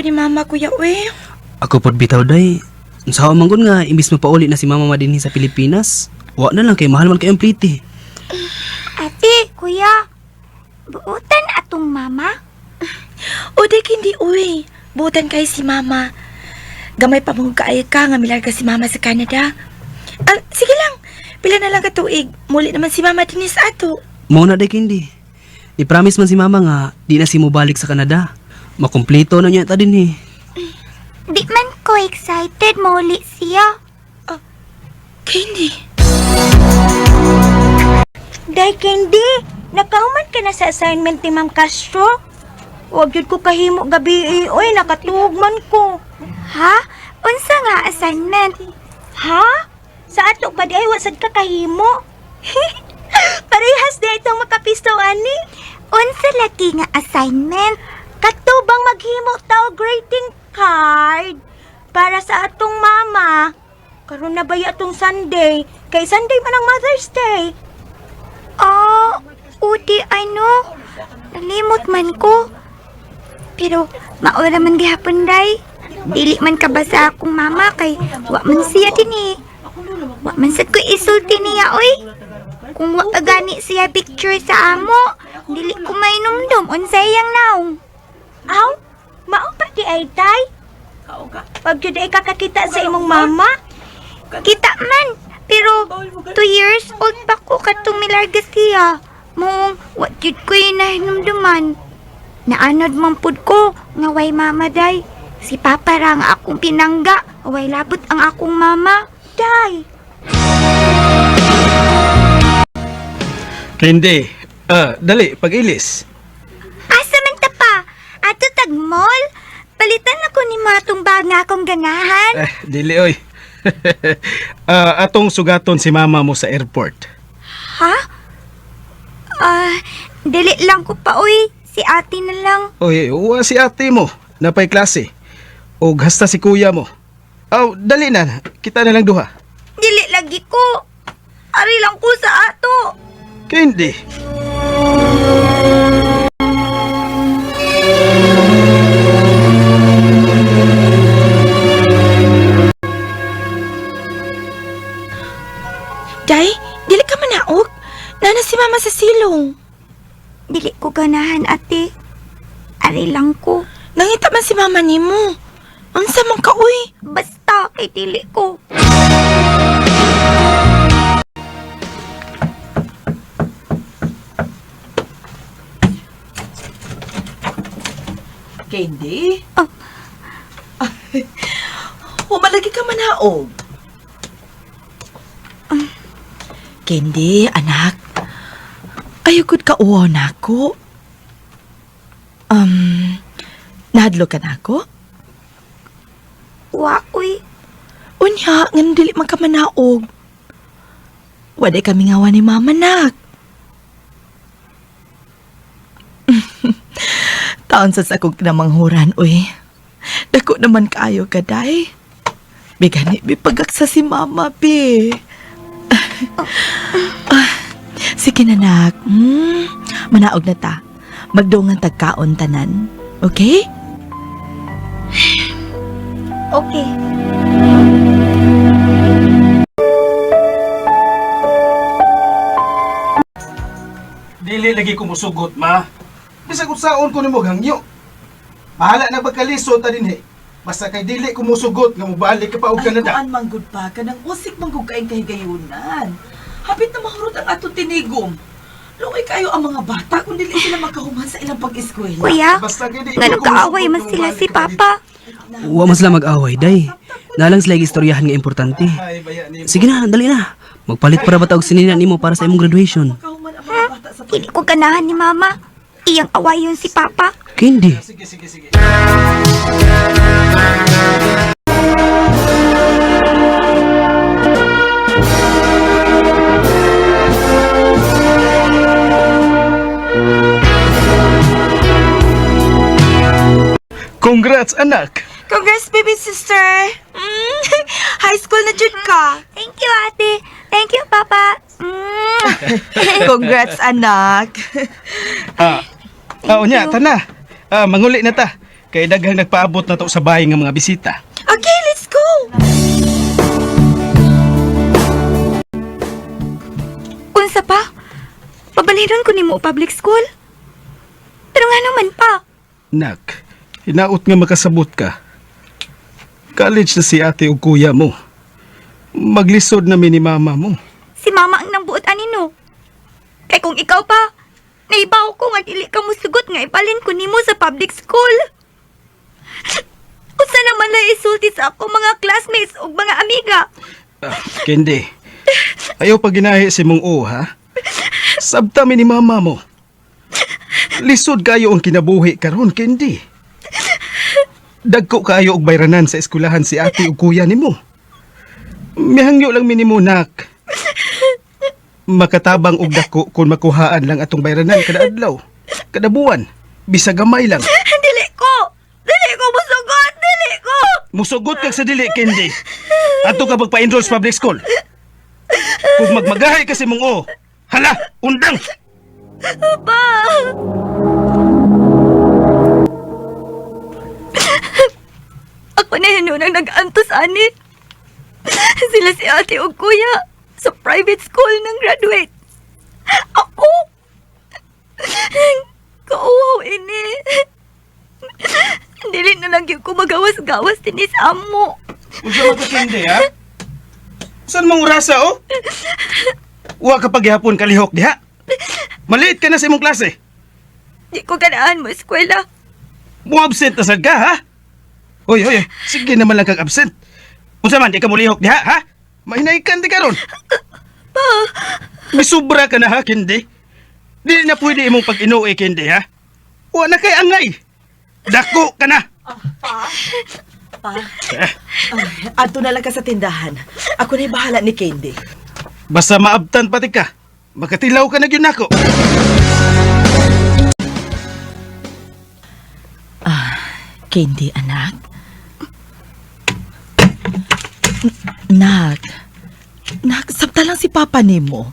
ko ni mama, kuya, uy. Ako pod bitaw day. Unsa man gud nga imbis mapauli na si mama madinhi sa Pilipinas. Wa na lang kay mahal man kay ang plite. Ate, kuya, buutan atong mama? O, day hindi, uy. Butan kay si mama. Gamay pa mong kaayo ka nga milarga si mama sa Canada. Ah, sige lang. Pila na lang ka tuig. Muli naman si mama dinis ato. Mao na day Candy. Ni promise man si mama nga di na si mo balik sa Canada. Makumpleto na niya ta dinhi. Di man ko excited mauli siya. Candy. Day Candy, nakahuman ka na sa assignment ni Ma'am Castro? Wag yun ko kahimo gabi eh. Oy, nakatuog man ko. Ha? Unsa nga assignment? Ha? Sa ato pa di ay wasad ka kahimo. Parehas di itong makapistaw ani. Unsa lagi nga assignment? Kato bang maghimo tao greeting card para sa atong mama? Karon na ba atong Sunday? Kay Sunday man ang Mother's Day. Ah, udi ano? Nalimot man ko. Pero maura man gihapon day. Dili man ka ba sa akong mama kay wa man siya dinhi. Wa man sad ko isulti niya oy. Kung wa pa gani siya picture sa amo, dili ko mainumdum unsay iyang naong. Aw, mao pa di ay tay. Pag jud ay kakakita sa imong mama. Kita man, pero 2 years old pa ko katong milarga siya. Moong wa jud ko nahinumduman. Naanod man pud ko nga way mama day. Si papa ra nga akong pinangga, way labot ang akong mama. Day, Candy, ah, dali, pag-ilis. Asa man ta pa? Ato tag mall? Palitan ako ni matong bag nga akong ganahan. Eh, dili oy. Ah, atong sugaton si mama mo sa airport. Ha? Ah, dili lang ko pa oy. Si ate na lang. Oy, uwa si ate mo, napay klase. Og hasta si kuya mo. Aw, dali na, kita na lang duha. Dili lagi ko. Ari lang ko sa ato. Candy. Day, dili ka manaog. Nana si mama sa silong. Dili ko ganahan, ate. Ari lang ko. Nangita man si mama nimo. Unsa man ka, uy? Basta kay dili ko. Candy? Oh. Humalagi ka manaog. Candy, anak. Ayugod ka uwaw na ako. Um, nahadlo ka na ako? Wa, uy. Unya, nganong dili man ka manaog. Waday kami ngawa ni mama, nak. Taon sa akong kinamanghuran, uy. Dako naman kaayo ka, day. Bigani, bipagaksa si mama, bi. Ah, sige na, nak. Manaog na ta. Magdungan tagkaon tanan. Okay? Okay. Dili lagi ko musugot, ma. Bisag unsaon ko nimo hangyo. Bahala na pagkalisod ta dinhi. Basta kay dili ko musugot nga mobalik ka pa og Canada. Ay, kuan manggod pa ka nang usik manggod kaing kahigayunan. Hapit na mahurot ang atong tinigom. Lungay kayo ang mga bata kung dili sila makahuman sa ilang pag-eskwela. Kuya, Basta kay di nga ko nagkaaway musugot man nga sila mobalik si ka pa dito. papa. Wa man sila mag-away day. Nalang sila istoryahan nga importante. Ay, baya nimo. Sige na, dali na. Magpalit para ba ta og sinina nimo para sa imong graduation? Makahuman ang mga bata sa Dili ko ganahan ni mama. Iyang awayon si papa. Candy. Sige, sige, sige. Congrats, anak! Congrats, baby sister! High school na jud ka. Thank you, ate. Thank you, papa. Mm. Congrats, anak. Ah, ah, unya, tana. Ah, manguli na ta. Kay daghang nagpaabot na to sa bahay nga mga bisita. Okay, let's go! Unsa pa? Pabalhinon ko nimo public school. Pero nga naman pa. Nak, hinaot nga makasabot ka. College na si ate o kuya mo. Maglisod na mi ni mama mo. Si mama ang nangbuot anino. Kay kung ikaw pa, naibaw ko nga dili ka musugot nga ibalin ko nimo sa public school. Usa naman na isulti sa ako mga classmates ug mga amiga. Ah, Kendi, ayaw pag ginahi si mong o, ha? Sabta mi ni mama mo. Lisod kayo ang kinabuhi karon, Kendi. Dagko kayo og bayranan sa eskwelahan si ate ug kuya nimo. Mihangyo lang mi nimo, nak. Makatabang og dako kung makuhaan lang atong bayranan kada adlaw, kada buwan, bisag gamay lang. Dili ko! Dili ko musugot! Dili ko! Musugot kag sa dili, Kendi. Ato ka magpa-enroll sa public school. Kung magmagahay kasi mong o, hala, undang! Pa! Ako na yun ang nag-antos, ani. Sila si ate o kuya sa private school ng graduate. Ako! Kauwaw ini. Dili na lang yun ko magawas-gawas din sa amo. Unsa man ka, Kendi, ha? Saan mong rasa, oh? Wa ka paghihapon kalihok diha. Maliit ka na sa imong klase. Di ko ganahan mo eskwela. Mo absent na sad ka, ha? Hoy, hoy, sige naman lang kag absent. Unsa man di ka mulihok diha, ha? Mahinay kan di karon. Pa! Misubra ka na ha, Kendi. Di na pwede imong pag-inuwi, Kendi, ha? Wa na kay angay. Dako ka na. Pa? Pa? Ay, adto na lang ka sa tindahan. Ako na'y bahala ni Candy. Basta maabtan pati ka. Makatilaw ka na gyud nako. Candy, anak. Nak. Nak, sabta lang si Papa nimo.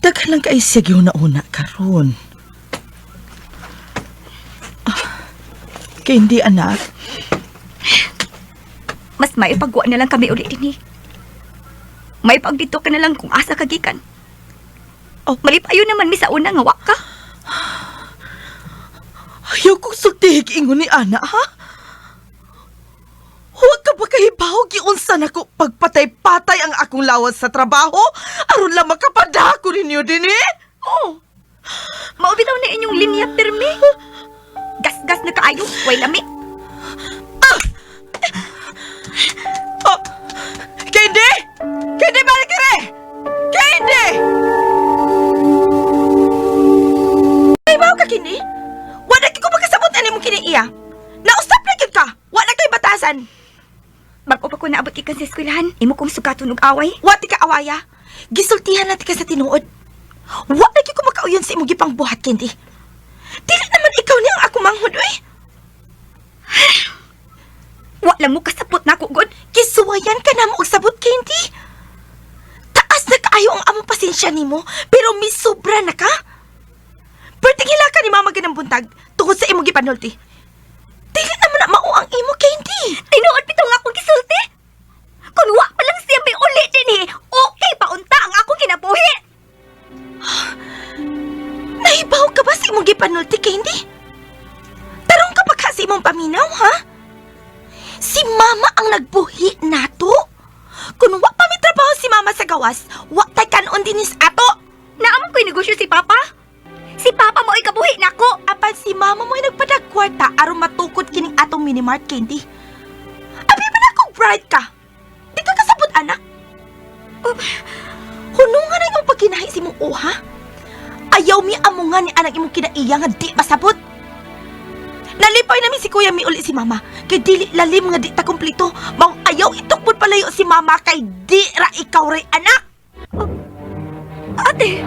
Daghan lang kay siya gihuna-una karon. Ah, Candy, anak. Mas maipagwa na lang kami ulit din eh. May dito ka na lang kung asa ka gikan. Oh, malipayo naman mi sa una nga wa ka. Ayaw kong sultihig ingon ni Ana, ha? Huwag ka ba kahibaw giunsa na ko pagpatay-patay ang akong lawas sa trabaho? Aron lang makapadako ninyo din eh! Oh. Mao bitaw na inyong linya pirmi. Gasgas na kaayo, way lami. Oh! Candy! Candy, balik ka rin! Candy! Ay, ka kini? Wala kay ko makasabot ani mong kiniiya. Nausap na gyud ka. Wala kay batasan. Bag-o pa ko naabot gikan sa eskwelahan, imo kong sugaton og away. Wa ti ka awaya. Gisultihan na ti ka sa tinuod. Wa na gyud ko makauyon sa imong gipangbuhat, Kendi. Dili naman ikaw niya ang ako manghud, uy. Wa lang mo kasabot nako gud. Gisuwayan ka na mo og sabot, Kendi. Taas na kaayo ang among pasensya nimo, pero misobra na ka. Pertingila ka ni Mama ganang buntag tungod sa imong gipanulti. Dili naman na mao ang imo, Kendi. Tinuod bitaw nga akong gisulti. Kun wa pa lang siya may uli dinhi, okay pa unta ang akong kinabuhi. Nahibaw ka ba sa imong gipanulti, Candy? Tarong ka pa ka sa imong paminaw, ha? Si Mama ang nagbuhi nato. Kung wa pa may trabaho si Mama sa gawas, wa tay kanon dinis ato. Naamon ko'y negosyo si Papa. Si Papa mo'y kabuhi nako. Apan si Mama mo'y nagpadag kwarta aron matukod kining atong minimart, Candy. Abi ba na kung bright ka? Di ka kasabot, anak. Oh, hunungan na imong pagkinahi si imong uha. Ayaw mi amungan ni anang imong kinaiya nga di masabot. Nalipay namin si Kuya mi uli si Mama. Kay dili lalim nga di ta kumplito. Maong ayaw itukbod palayo si Mama kay di ra ikaw ray anak. Ate,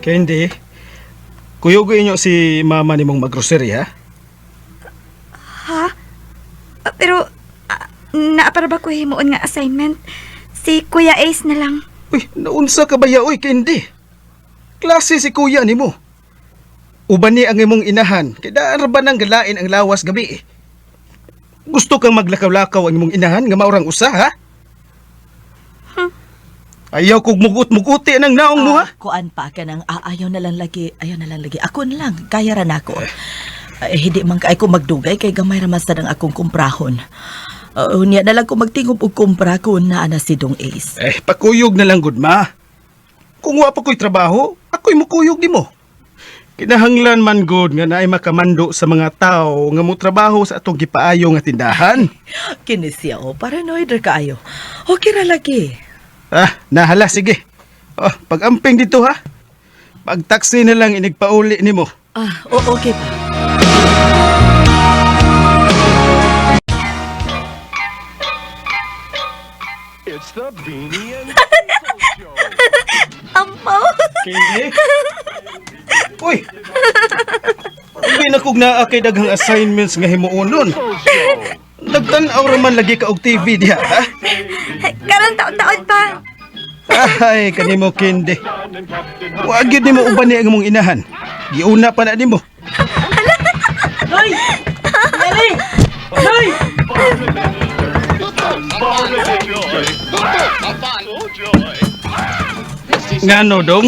Kendi, kuyugoy inyo si mama nimong maggrocery, ha? ha? Ah, pero Naa pa ra ba ko himuon nga assignment? Si Kuya Ace na lang. Uy, naunsa ka ba ya, uy, Candy? Klase si kuya nimo. Uban ni ang imong inahan, kay daan ra ba nang galain ang lawas gabi eh. Gusto kang maglakaw-lakaw ang imong inahan nga maurang usa, ha? Ayaw kog mugot-muguti ng naong mo, ha? Ah, kuan pa ka nang ayaw na lang lagi, ayaw na lang lagi. Ako na lang, kaya ra nako. Ay, hindi man kay ko magdugay kay gamay ra man sad ang akong kumprahon. Unya na lang ko magtingob og kumpra kun naa na si Dong Ace. Eh, pakuyog na lang gud ma. Kung wa pa ko'y trabaho, ako'y mukuyog nimo. Kinahanglan man gud nga naay makamando sa mga tao nga motrabaho sa atong gipaayo nga tindahan. Kini siya oh, paranoid ra kaayo. Okay ra lagi. Ah, nahala, sige. Oh, pag-amping dito ha. Pag-taxi na lang inigpauli nimo. Ah, okay pa. It's the Beanie and Ampaw. Candy? Uy! Hindi na kog naa kay daghang assignments nga himuonon. Nagtan-aw ra man lagi ka og TV diha, ha? Karon taon-taon pa. Ay, kanimo Candy. Wa gyud nimo uban ni ang imong inahan. Giuna pa na nimo. Hoy! Mary! Hoy! Ngano dong?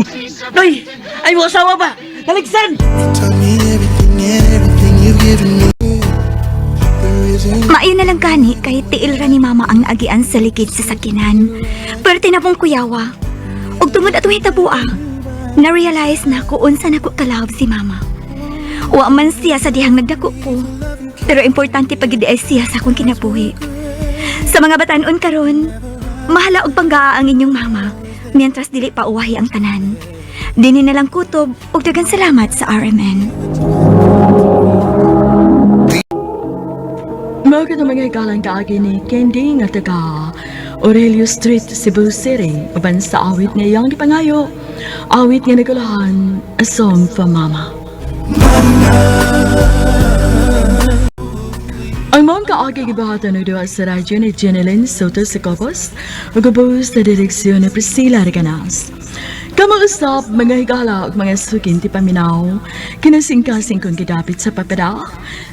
Hoy! Ay mo asawa ba? Naligsan! Taught me everything, everything you've given me. There isn't Maayo na lang gani kay tiil ra ni mama ang naagian sa likid sa sakinan. Pero tinabong kuyawa. Ug tungod atong hitabua, na-realize na ko unsa nako kalawb si mama. Wa man siya sa dihang nagdako ko. Pero importante pag ay siya sa akong kinabuhi. Sa mga batanon karon, mahala og panggaa ang inyong mama, mientras dili pa uwahi ang tanan. Dini na lang kutob ug daghang salamat sa RMN. Mao kadto mga higala ang kaagi ni Candy nga taga Aurelio Street, Cebu City, uban sa awit nga iyang gipangayo. Awit nga nagulahan, A Song for Mama. Ang maong kaagi gibuhatan og duha sa radyo ni Jeneline Soto sa Cobos, ug ubos sa direksyon ni Priscilla Reganas. Kamo usab mga higala ug mga sukin ti paminaw, kinasingkasing kong gidapit sa papada,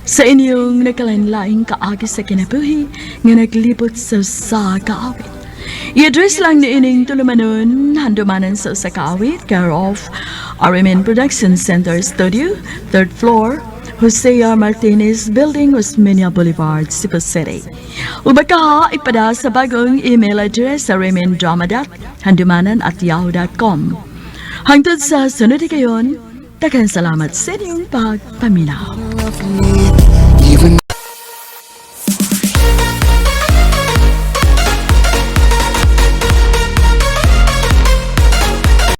sa inyong nakalain-laing kaagi sa kinabuhi nga naglibot sa usa ka awit. I-address lang ni ining tulumanon, handumanan sa usa ka awit, care of RMN Production Center Studio, third floor, Jose R. Martinez Building, Osmeña Boulevard, Cebu City. Ug baka ipada sa bagong email address sa rmndrama.handumanan@yahoo.com. Hangtod sa sunod kayon, daghang salamat sa inyong pagpaminaw. love for me.